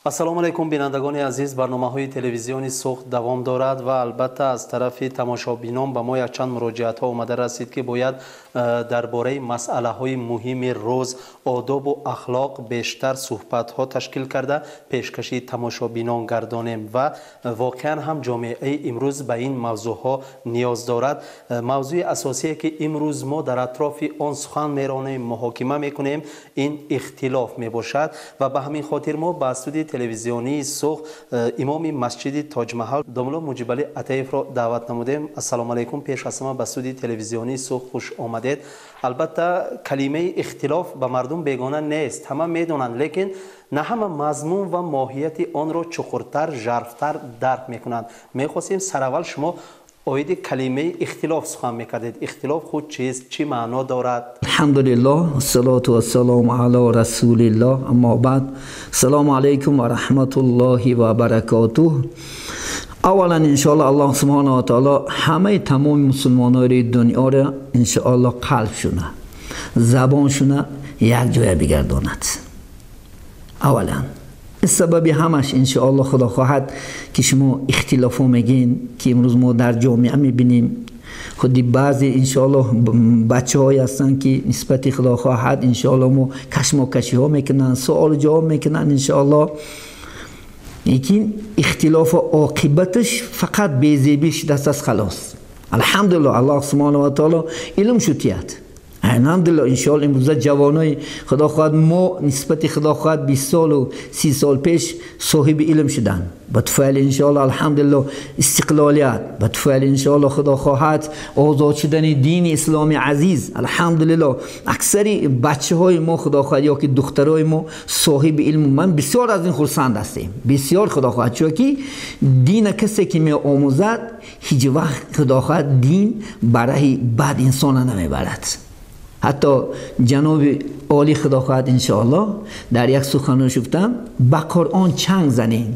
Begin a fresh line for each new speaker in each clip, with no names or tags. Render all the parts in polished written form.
Ассалому алайкум, бинандагони азиз. Барномаҳои телевизиони Суғд давом дорад ва албатта аз тарафи тамошобинон ба мо якчанд муроҷиатҳо омада расид, ки бояд дар бораи масъалаҳои муҳими рӯз, одобу ахлоқ бештар суҳбатҳо ташкил карда пешкаши тамошобинон гардонем ва воқеан ҳам ҷомеаи имрӯз ба ин мавзӯъҳо ниёз дорад. Мавзӯи асосие, ки имрӯз мо дар атрофи он сухан меронем, муҳокима мекунем, ин ихтилоф мебошад ва ба ҳамин хотир мо ба студияи телевизионии Суғд имоми масҷиди Тоҷмаҳал домулло Муҷибалӣ Атаевро даъват намудем. Ассалому алайкум, пеш аз ҳама ба студияи телевизионии Суғд хуш омадед. Албатта калимаи ихтилоф ба мардум бегона нест, ҳама медонанд, лекин на ҳама мазмун ва моҳияти онро чуқуртар, жарфтар дарк мекунанд. Мехостем сараввал шумо оиди калимаи ихтилоф сухан мекардед. Ихтилоф худ чист, чӣ маъно дорад?
Алҳамдулиллоҳ, ассалоту вассалому ало расулиллоҳ, аммо баъд. Ассалому алайкум ва раҳматуллоҳи ва баракотуҳ. Аввалан иншоаллоҳ Аллоҳ субҳонаҳу ва таоло ҳамаи тамоми мусулмонони дунёро иншоаллоҳ қалбшуна, забоншуна як ҷоя бигардонад. Аввалан сабаби ҳамаш иншоаллоҳ худо хоҳад ки шумо ихтилофҳо мегӯед, ки имрӯз мо дар ҷомеа мебинем. Худи баъзе иншоаллоҳ бачаҳое ҳастанд, ки нисбати худо хоҳад иншоаллоҳ мо кашмокашиҳо мекунанд, суолу ҷавоб мекунанд иншоаллоҳ. Лекин ихтилофу оқибаташ фақат безебӣ шудаст аст, халос. Алҳамдулиллоҳ, Аллоҳ субҳонаҳу ва таоло илм шутият. Алҳамдулиллоҳ, иншоаллоҳ имрӯза ҷавонои худо хоҳад мо нисбати худо хоҳад 20 солу 30 сол пеш соҳиби илм шуданд. Ба туфайли иншоаллоҳ алҳамдулиллоҳ истиқлолият, ба туфайли иншоаллоҳ худо хоҳад озод шудани дини исломи азиз. Алҳамдулиллоҳ аксари бачаҳои мо худо хоҳад ё ки духтарои мо соҳиби илм. Ман бисёр аз ин хурсанд ҳастем, бисёр худо хоҳад, чунки дина касе ки меомӯзад ҳеҷ вақт худо хоҳад дин ба раҳи бад инсона намебарад. Ҳатто ҷаноби олӣ худо хоҳад иншоаллоҳ дар як суханаш гуфтам, ба Қуръон чанг занед,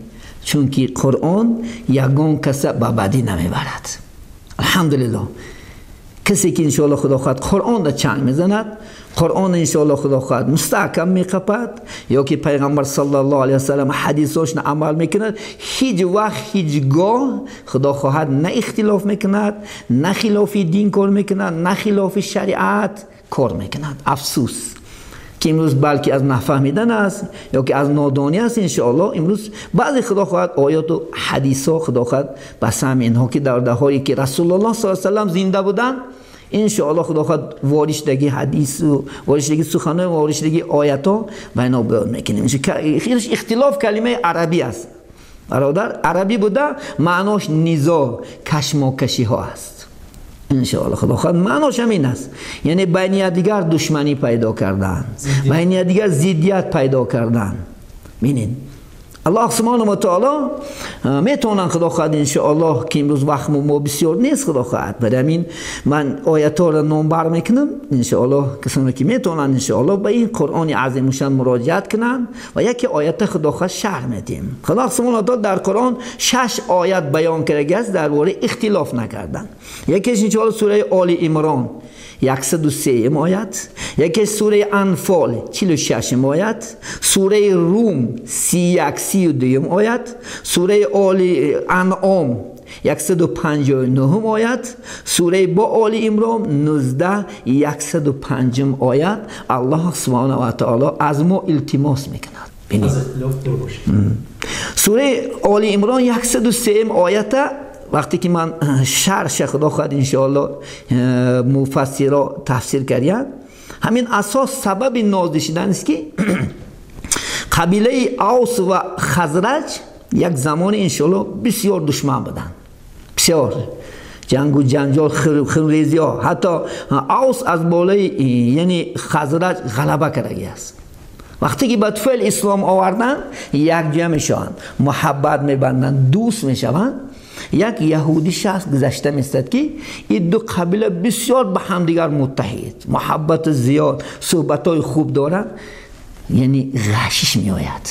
чунки Қуръон ягон каса ба бадӣ намебарад. Алҳамдулиллоҳ, касе ки иншоаллоҳ худо хоҳад Қуръонда чанг мезанад, Қуръон иншоаллоҳ худо хоҳад мустаҳкам меқапад, ё ки пайғамбар саллаллоҳу алайҳи васаллам ҳадисҳошро амал мекунад, ҳеҷ вақт ҳеҷ гоҳ худо хоҳад на ихтилоф мекунад, на хилофи дин кор мекунад, на хилофи шариат кор мекунад. Афсӯс ки имрӯз балки аз нафаҳмидан аст ё ки аз нодонӣ аст. Иншоаллоҳ имрӯз баъзе худо хоҳад оёту ҳадисҳо худо хоҳад ба сами инҳо ки дар даҳое ки Расулуллоҳ саллаллоҳу алайҳи васаллам зинда буданд, иншоаллоҳ худо хоҳад ворид шудагӣ ҳадису ворид шудагӣ суханҳо, ворид шудагӣ оятҳо ба инҳо баён мекунем. Ихтилоф калимаи арабӣ аст, бародар, арабӣ буда маънош низо, кашмокашиҳо аст. Иншоаллоҳ худо хоҳад маънош ҳамин аст, яъне байни якдигар душманӣ пайдо кардан, байни якдигар зиддият пайдо кардан. Бинед, Аллоҳ субҳонаҳу ва таоло метавонанд худо хоҳад иншоаллоҳ ки имрӯз вақт мо бисёр нест худо хоҳад, барои ҳамин ман оятҳоро номбар мекунам. Иншоаллоҳ касоне ки метавонанд иншоаллоҳ ба ин Қуръони азимушан муроҷиат кунанд ва яке оята худо хоҳад шарҳ медиҳем. Худо субҳонаҳу ва таоло дар Қуръон 6 оят баён кардааст дар бораи ихтилоф накардан. Якеш иншоаллоҳ сураи Оли Имрон 103 оят, якеш сураи Анфол 46 оят, сураи Рум 31 32 оят, сураи Оли Анъом 159 оят, сураи бо Оли Имрон 19 105 оят. Аллоҳ субҳонаҳу ва таоло аз мо илтимос мекунад. Сураи Оли Имрон 103 оята вақте ки ман шарҳ худо хоҳад иншоаллоҳ муфассиро тафсир карданд, ҳамин асос сабаби нозил шудан аст, ки қабилаи Авс ва Хазраҷ як замоне иншоаллоҳ бисёр душман буданд, бисёр ҷангу ҷанҷол, хунрезиҳо. Ҳатто Авс аз болои яъне Хазраҷ ғалаба кардагӣ аст. Вақте ки ба туфайли ислом оварданд, якҷоя мешаванд, муҳаббат мебанданд, дӯст мешаванд. Як яҳудӣ шахс гузашта местад, ки ин ду қабила бисёр ба ҳамдигар муттаҳид, муҳаббати зиёд, суҳбатҳои хуб доранд, яъне ғашиш меояд.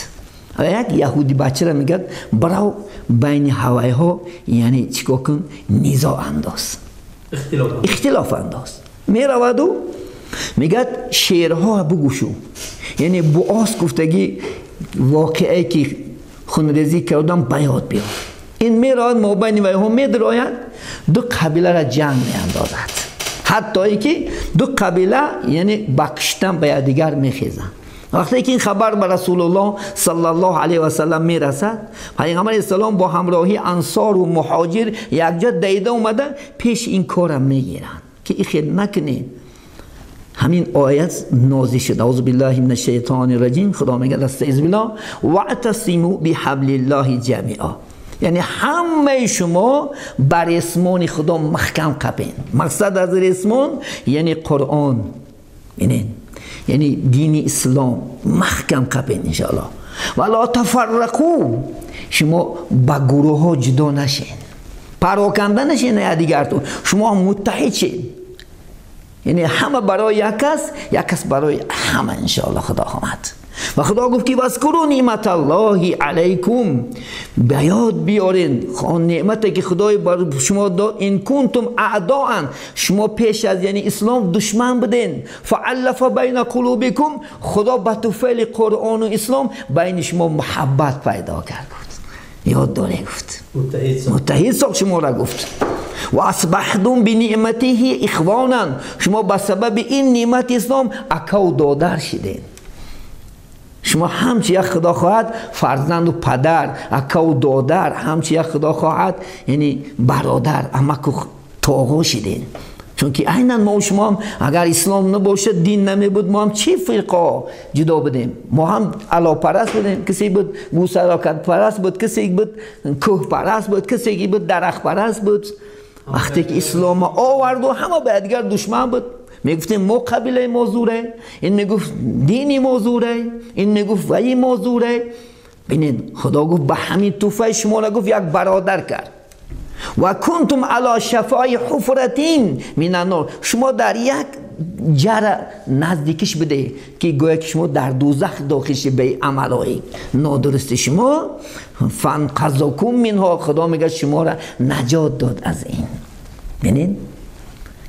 Як яҳудӣ бачаро мегӯяд, барав байни ҳавайҳо, яъне чӣ кор кун, низо андоз, ихтилоф андоз. Мераваду мегӯяд, шеърҳо бугӯшу, яъне буос гуфтагӣ воқеае ки хунрезӣ кардам ба ёд биёр. Ин меравад мобайни вайҳо медарояд, ду қабиларо ҷанг меандозад, ҳатто ки ду қабила яъне ба куштан ба якдигар мехезанд. Вақте ки ин хабар ба Расулуллоҳ саллаллоҳу алайҳи васаллам мерасад, Пайғамбар алайҳиссалом бо ҳамроҳии ансор ва муҳоҷир якҷо давида омада пеш ин корро мегиранд ки ин хел накунед. Ҳамин оят нозил шуд. Аузу биллаҳи минаш шайтони раҷим. Худо мегӯяд астаизу биллаҳ ваътасиму биҳаблиллаҳи ҷамиа, яъне ҳамаи шумо ба ресмони Худо маҳкам қапен. Мақсад аз ресмон яъне Қуръон, яъне дини ислом маҳкам қапен иншоаллоҳ. Ва ла тафаррақу, шумо ба гурӯҳҳо ҷудо нашен, пароканда нашен якдигартон, шумо муттаҳид шед. Яъне ҳама барои як кас, як кас барои ҳама иншоаллоҳ Худо хоҳад. Ва Худо гуфт ки вазкуру неъматаллоҳи алайкум, ба ёд биёред он неъмате ки Худой бар шумо дод. Ин кунтум аъдоан, шумо пеш аз яъне ислом душман буден. Фааллафа байна қулубикум, Худо ба туфайли Қуръону ислом байни шумо муҳаббат пайдо кард. Гуфт ёд доре, гуфт муттаҳид сохт шуморо, гуфт ва асбаҳтум бинеъматиҳи ихвонан, шумо ба сабаби ин неъмати ислом акаву додар шидед. Шумо ҳамчи як Худо хоҳад фарзанду падар, акаву додар, ҳамчи як Худо хоҳад яъне бародар, амаку тоғо шидед. Чунки айнан мо шумо ҳам агар ислом набошад, дин намебуд, мо ҳам чӣ фирқо ҷудо будем? Мо ҳам алопараст будем, касе буд гӯсалопараст буд, касе буд кӯҳпараст буд, касе буд дарахтпараст буд. Вақте ки ислом оварду ҳама ба якдигар душман буд. Мегуфтем мо қабилаи мо зуре, ин мегуфт дини мо зуре, ин мегуфт ваи мо зуре. Бинед, Худо гуфт ба ҳамин туфаи шуморо гуфт як бародар кард. Ва кунтум ала шафаи ҳуфратин минан нор, шумо дар як ҷара наздикиш буде ки гӯя ки шумо дар дӯзах дохил шид ба амалҳои нодурусти шумо. Фанқазакум минҳо, Худо мегӯяд шуморо наҷот дод аз ин. Бинед,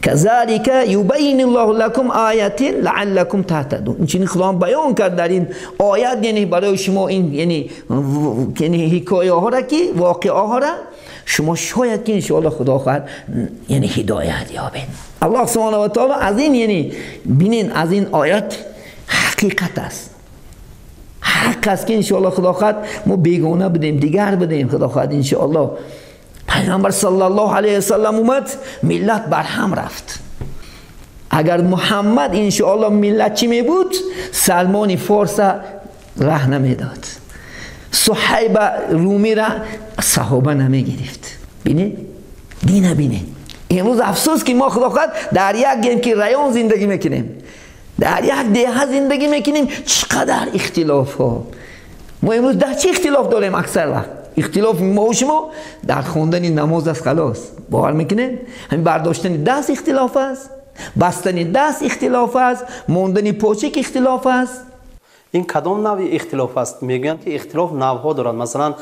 казалика юбайину ллоҳу лакум оятин лааллакум таҳтадун. Инчунин Худо баён кард дар ин оят, яъне барои шумо ин яъне ҳикояҳоро ки воқеаҳоро шумо шояд ки иншоаллоҳ Худо хоҳад яъне ҳидоят ёбед. Аллоҳ субҳонаҳу ва таоло аз ин яъне бинед, аз ин оят ҳақиқат аст, ҳақ аст ки иншоаллоҳ Худо хоҳад мо бегона будем, дигар будем, Худо хоҳад иншоаллоҳ. Пайғамбар саллаллоҳу алайҳи васаллам омад, миллат барҳам рафт. Агар Муҳаммад иншоаллоҳ миллат чӣ мебуд, Салмони Форса раҳ намедод, Суҳайба Румира саҳоба намегирифт. Бинед, дина бинед. Имрӯз афсӯс ки мо Худо хоҳад дар як гем ки район зиндагӣ мекунем, дар як деҳа зиндагӣ мекунем, чӣ қадар ихтилофҳо. Мо имрӯз дар чӣ ихтилоф дорем? Аксар вақт ихтилофи мо шумо дар хондани намоз аст, халос. Бовар мекунед? Ҳамин бардоштани даст ихтилоф аст, бастани даст ихтилоф аст, мондани почик ихтилоф аст.
Ин кадом навъи ихтилоф аст? Мегӯянд ки ихтилоф навъҳо дорад, масалан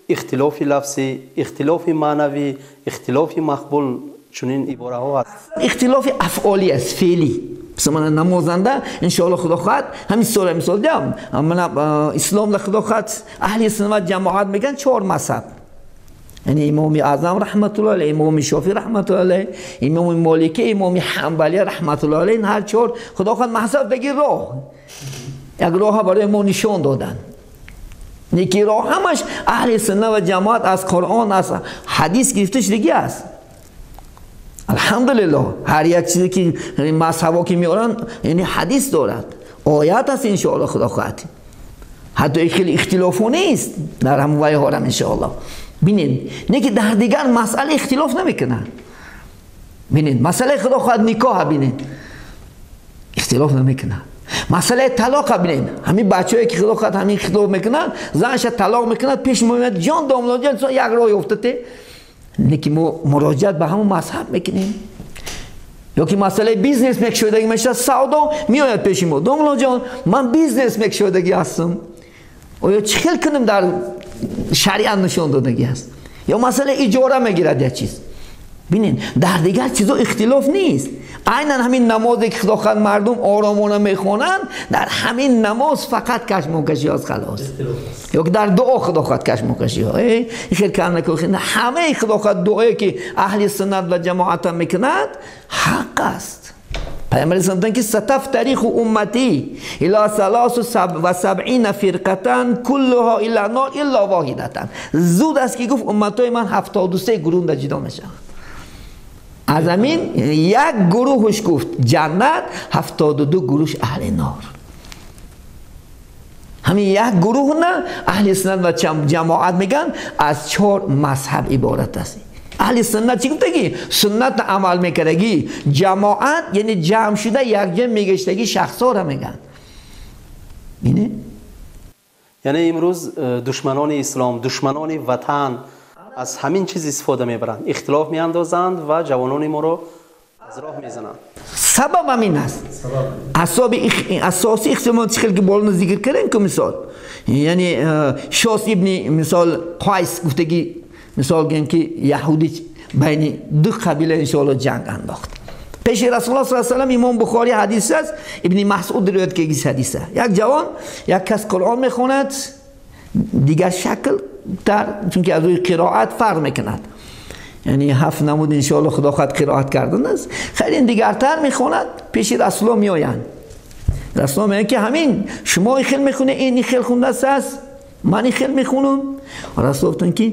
ихтилофи лафзӣ, ихтилофи маънавӣ, ихтилофи мақбул, чунин ибораҳо ҳаст.
Ихтилофи афъолӣ аст, феълӣ. Масалан намозанда иншоаллоҳ Худо хоҳад ҳамин сура мисол диҳам, мана исломда Худо хоҳад аҳли суннат ҷамоат мегӯянд чор мазҳаб, яъне имоми аъзам раҳматуллоҳи алайҳ, имоми шофиъ раҳматуллоҳи алайҳ, имоми моликӣ, имоми ҳанбалӣ раҳматуллоҳи алайҳ. Ҳар чор Худо хоҳад мазҳаб даги роҳ, як роҳа барои мо нишон доданд. Неки роҳ ҳамаш аҳли суннат ва ҷамоат аз Қуръон, аз ҳадис гирифта шудагӣ аст. Алҳамдулиллоҳ, ҳар як чизе ки мазҳабҳо ки меоранд, яъне ҳадис дорад, оят аст иншоаллоҳ Худо хоҳад. Ҳатто хеле ихтилофҳо нест дар ҳамон вайҳорам иншоаллоҳ. Бинед, не ки дар дигар масъала ихтилоф намекунанд. Бинед, масъалаи Худо хоҳад никоҳа бинед, ихтилоф намекунанд. Масъалаи талоқа бинед, ҳамин бачаҳое ки Худо хоҳад ҳамин ихтилоф мекунанд, занша талоқ мекунад, пеш меояд ҷон домло ҷон, як роҳ ёфтате, не ки мо муроҷиат ба ҳамон мазҳаб мекунем. Ё ки масъалаи бизнес мекушодагӣ мешавад, савдо меояд пеши мо, домло ҷон ман бизнес мекушодагӣ ҳастам, оё чӣ хел кунам дар шариат нишон додагӣ аст? Ё масъалаи иҷора мегирад як чиз, Бинед, дар дигар чизо ихтилоф нест. Айнан ҳамин намозе ки худо хоҳад мардум оромона мехонанд, дар ҳамин намоз фақат кашмокашӣ аст, халос. Ё ки дар дуо худо хоҳад кашмокашӣ ҳо. Хел кан ҳамаи худо хоҳад дуое ки аҳли суннат ва ҷамоат мекунад ҳақ аст. Пайғамбар гуфтанд ки сатафтариху умматӣ ило саласу ва сабъина фирқатан куллуҳо ило нор илло воҳидатан. Зуд аст ки гуфт умматҳои ман 73 гурӯҳ ҷудо мешаванд. Аз ҳамин як гурӯҳш гуфт ҷаннат, 72 гурӯҳ аҳли нор. Ҳамин як гурӯҳ на аҳли суннат ва ҷамоат мегӯянд аз 4 мазҳаб иборат аст. Аҳли суннат чӣ гуфтагӣ? Суннат амал мекардагӣ. Ҷамоат яъне ҷамъ шуда якҷо мегаштагӣ шахсҳоро мегӯянд. Бинед,
яъне имрӯз душманони ислом, душманони ватан аз ҳамин чиз истифода мебаранд, ихтилоф меандозанд ва ҷавонони моро аз роҳ мезананд.
Сабаб ҳамин аст. Асоси ихтилоф чӣ хел ки боло зикр кардем, ки мисол яъне Шос ибни мисол Қайс гуфтагӣ, мисол гӯем ки яҳудӣ байни ду қабила иншоалло ҷанг андохт. Пеши Расулуллоҳ саллаллоҳу алайҳи васаллам Имом Бухорӣ ҳадис аст, Ибни Масъуд ривоят кардагӣ ҳадиса. Як ҷавон, як кас Қуръон мехонад, дигар шакл дар, чунки аз рӯи қироат фарқ мекунад. Яъне 7 намуд иншоалло худо хоҳад қироат кардан аст. Хеле дигартар мехонад, пеши Расулуллоҳ меоянд. Расулуллоҳ мегӯяд ки ҳамин шумо ин хел мехонед, ин хел хондааст аст, ман ин хел мехонам. Расулуллоҳ гуфтанд ки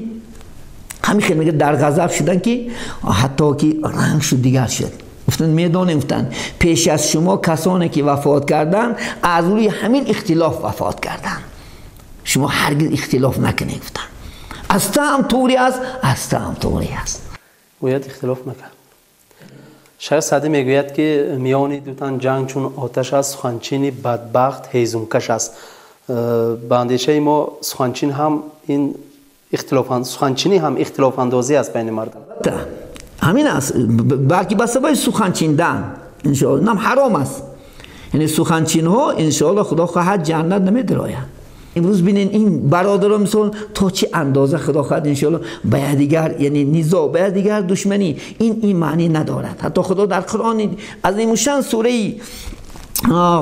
ҳамин хел мегӯяд, дар ғазаб шуданд ки ҳатто ки ранг шуд, дигар шуд. Гуфтанд медонем, гуфтанд пеш аз шумо касоне ки вафот карданд аз рӯи ҳамин ихтилоф вафот карданд. Шумо ҳаргиз ихтилоф накунед, гуфтанд. Аз та ҳам туғри аст, аз та ҳам туғри аст.
Бояд ихтилоф накард. Шайх Саъдӣ мегӯяд ки миёни ду тан ҷанг чун оташ аст, суханчини бадбахт ҳезумкаш аст. Ба андешаи мо суханчин ҳам ин суханчинӣ ҳам ихтилофандозӣ аст байни мардум.
Ҳамин аст, балки ба сабаби суханчиндан иншоалло нам ҳаром аст. Яъне суханчинҳо иншоалло худо хоҳад ҷаннат намедироянд. Имрӯз бинед ин бародарон мисол то чӣ андоза худо хоҳад иншоалло ба якдигар, яъне низоъ, ба якдигар душманӣ, ин маънӣ надорад. Ҳатто худо дар Қуръон аз имушан сураи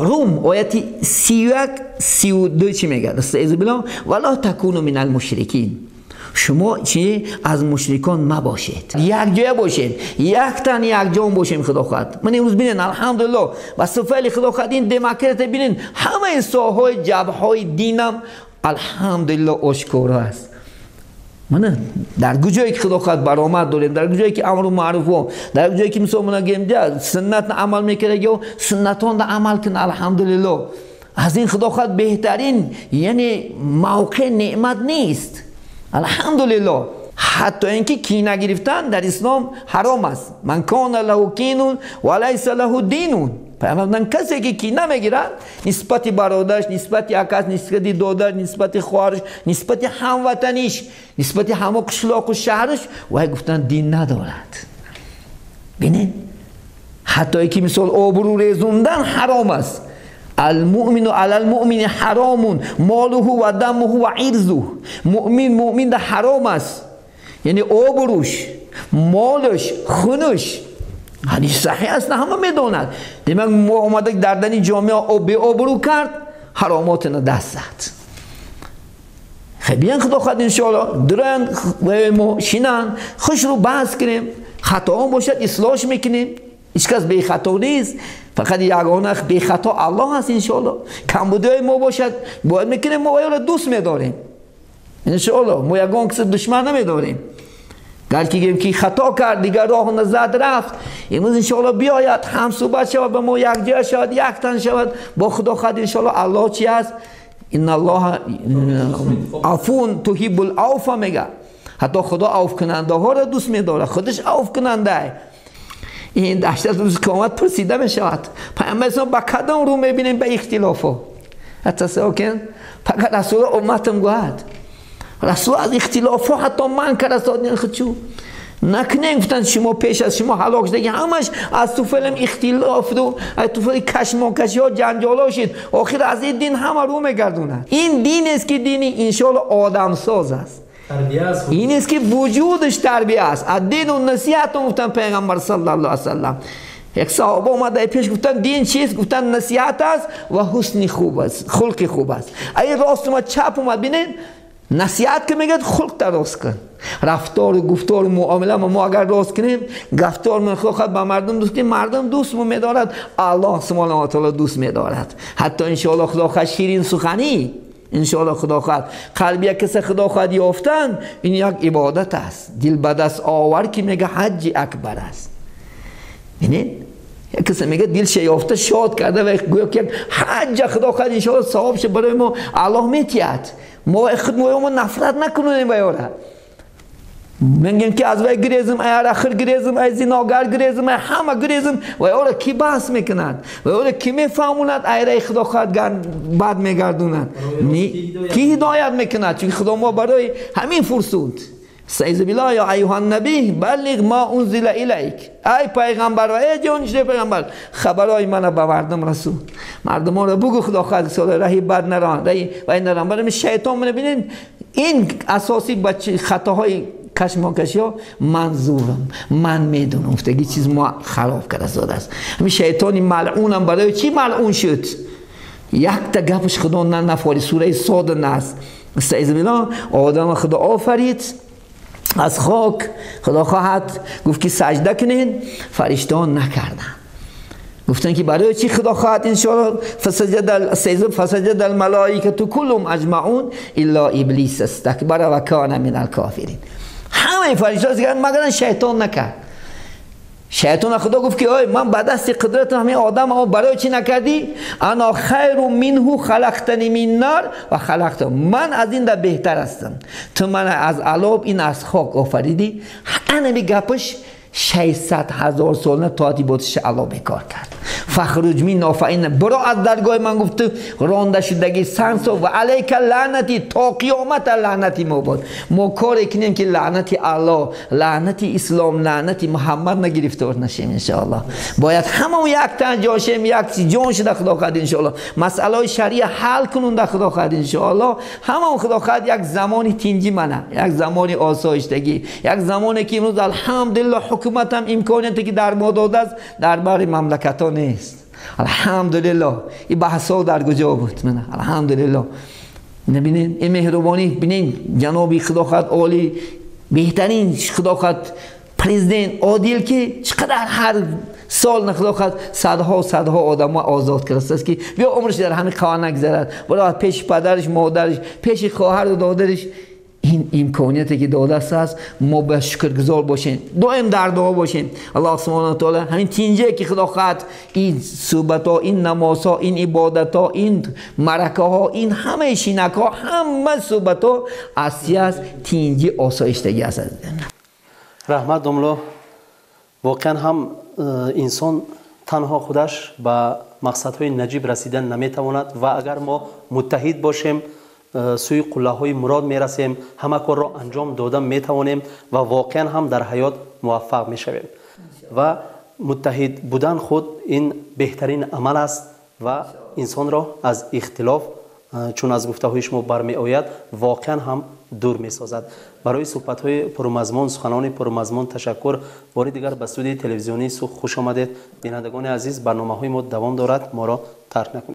Рум ояти 31 32 чӣ мегӯяд? Астаизу биллоҳ вала такуну минал мушрикин. Шумо чӣ аз мушрикон мабошед, якҷоя бошед, як тан якҷон бошем худо хоҳад. Ман имрӯз бинед алҳамдулиллоҳ ба суфайли худо хоҳад ин демократия бинед ҳамаи соҳаҳои ҷабҳаҳои динам алҳамдулиллоҳ ошкоро аст. Мана дар куҷое ки худо хоҳад баромад дорем, дар куҷое ки амру маъруфо, дар куҷое ки мисол мана гӯем суннат амал мекардагиҳо суннатонда амал кун алҳамдулиллоҳ. Аз ин худо хоҳад беҳтарин яъне мавқеъ неъмат нест. Алҳамдулиллоҳ. Ҳатто ин ки кина гирифтан дар ислом ҳаром аст. Ман кона лаҳу кинун ва лайса лаҳу динун. Пайғамбар касе ки кина мегирад нисбати бародараш, нисбати акаш, нисбати додараш, нисбати хоҳараш, нисбати ҳамватаниш, нисбати ҳамо қишлоқу шаҳраш, вай гуфтан дин надорад. Бинед, ҳатто ин ки мисол обрӯ резондан ҳаром аст. Алмуъмину алалмуъмини ҳаромун молуҳу ва дамуҳу ва ирзуҳ. Муъмин муъмин да ҳаром аст, яъне обрӯш, молаш, хунаш. Ҳадис саҳеҳ аст, ҳама медонад. Демак мо омада дар дани ҷомеа беобрӯ кард, ҳаромотина даст зад. Хеб биён худо хоҳад иншоалло дуроянд мо шинанд, хушрӯ баҳс кунем, хатоон бошад ислоҳш мекунем. Ҳеҷ кас бехато нест, фақат ягона бехато Аллоҳ аст иншоалло. Камбудиҳои мо бошад бояд мекунем, мо оёро дӯст медорем иншоалло. Мо ягон касе душман намедорем. Гар ки гӯем ки хато кард, дигар роҳ назад рафт, имрӯз иншоалло биёяд ҳамсӯҳбат шавад, ба мо якҷоя шавад, яктан шавад бо худо хоҳад иншоалло. Аллоҳ чи аст? Инналлоҳа афун туҳиббул авфа мегӯяд. Ҳатто худо авфкунандаҳоро дӯст медорад, худаш авфкунандае. Ин даҳшат рӯзи қиёмат пурсида мешавад. Пайғамбар ислом ба кадом рӯ мебинем ба ихтилофҳо? Тасаввур кун, фақат Расулуллоҳ умматам гӯяд. Расул аз ихтилофҳо ҳатто манъ кард худшу. Накунем гуфтанд шумо пеш аз шумо ҳалок шудаги ҳамаш аз туфалам ихтилоф аз туфали кашмокашиҳо ҷанҷолҳо шид. Охир аз ин дин ҳама рӯ мегардонад. Ин динест ки дини иншоалло одамсоз аст. این است که وجودش تربیه است. الدین و نصیحت گفتن پیغمبر صلی الله علیه و سلم. یک صحابه اومده پیش گفتن دین چیست؟ گفتن نصیحت است و حسن خوب است، خلق خوب است. ای راست اومد چپ اومد، ببینید نصیحت که میگه خلق راست کن، رفتار و گفتار و معامله ما اگر راست کنیم، گفتار من خود با مردم دوست کنیم، مردم دوست ما میدارد، الله سبحانه و تعالی دوست میدارد. حتی ان شاء الله خدا خواهد شیرین سخنی، ان شاء الله خدا خواهد قلب یک کس خدا خواهد یافتن، این یک عبادت است. دل به دست آور که میگه حج اکبر است. ببینید یک کس میگه دلش یافته شاد کرده و گویا که حج خدا خواهد ان شاء الله ثوابش برای ما الله میتید. ما خود ما نفرت نکنیم به یاره. میگیم که از وی گریزم، ای آخر گریزم، ای زیناگر گریزم، ای همه گریزم، و یاره کی بحث میکند، و یاره کی میفهموند، ای رای خدا خواهد بد میگردوند، کی هدایت میکند؟ چون خدا ما برای همین فرسود. استعیذ بالله یا ایها النبی بلغ ما انزل الیک، ای پیغمبر و ای جانشین پیغمبر، خبرای من به مردم رسون، مردم ها رو بگو خدا خواهد سال رهی بد نران، رهی و این نران. برای شیطان من ببینید این اساسی بچه خطاهای کشماکشی ها منظورم، من میدونم افتگی چیز ما خراب کرده زاده است. همین شیطانی ملعونم برای چی ملعون شد؟ یک تا گپش خدا نه نفاری، سوره صاد نست. استعیذ بالله آدم خدا آفرید از خاک، خدا خواهد گفت که سجده کنین، فرشتان نکردن. گفتن که برای چی خدا خواهد ان شاء الله فسجد الملائکه کلهم اجمعون الا ابلیس استکبر و کان من الکافرین. همه فرشتان سجده مگر شیطان نکرد. شیطان خدا گفت که آی من به دست قدرت همین آدم برای چی نکردی؟ انا خیر منه خلقتنی من نار و خلقت، من از این در بهتر هستم، تو من از علاب این از خاک آفریدی. انمی گپش 600,000 سال طاعت بودش الله بیکار کرد. فخرج من فإن، برو از درگاه من گفت رانده شدگی سنسو و علیک لعنتی، تا قیامت لعنتی ما بود. ما کاری کنیم که لعنتی الله، لعنتی اسلام، لعنتی محمد نگرفتار نشیم انشاءالله. باید همه یک تن جاشیم، یک جان شده خدا خواهد انشاءالله. مسئله شریعه حل کنون خدا خواهد انشاءالله. همه خدا خواهد یک زمانی تینجی منه، یک زمانی آسایشتگی، یک زمانی که امروز الحمدلله حکومت هم امکانیتی که در ما داده است در بر مملکت ها نیست. الحمدلله این بحث ها در کجا بود؟ من الحمدلله نبینین این مهربانی، ببینین جناب خدا خواهد عالی بهترین خدا خواهد پرزیدنت عادل که چقدر هر سال خدا خواهد صدها صدها آدم ها آزاد کرده است که بیا عمرش در همین قوانین نگذرد، برای پیش پدرش مادرش پیش خواهر و دادرش. این امکانیتی که داده است ما به شکرگزار باشیم، دائم در دعا باشیم. الله سبحانه و تعالی همین تینجه که خدا خواهد این صحبت ها، این نماز ها، این عبادت ها، این مرکه ها، این همه شینک ها، همه صحبت ها اصلی است تینجی آسایشتگی است.
رحمت домло، واقعا هم انسان تنها خودش به مقصدهای نجیب رسیدن نمیتواند و اگر ما متحد باشیم سوی قله های مراد میرسیم، همه کار را انجام دادن میتوانیم و واقعا هم در حیات موفق میشویم. و متحد بودن خود این بهترین عمل است و انسان را از اختلاف چون از گفته های شما برمی آید واقعا هم دور می سازد. برای صحبت های پرمضمون، سخنان پرمضمون تشکر. بار دیگر به استودیوی تلویزیونی سوخ خوش آمدید. بینندگان عزیز، برنامه های ما دوام دارد، ما را ترک نکنید.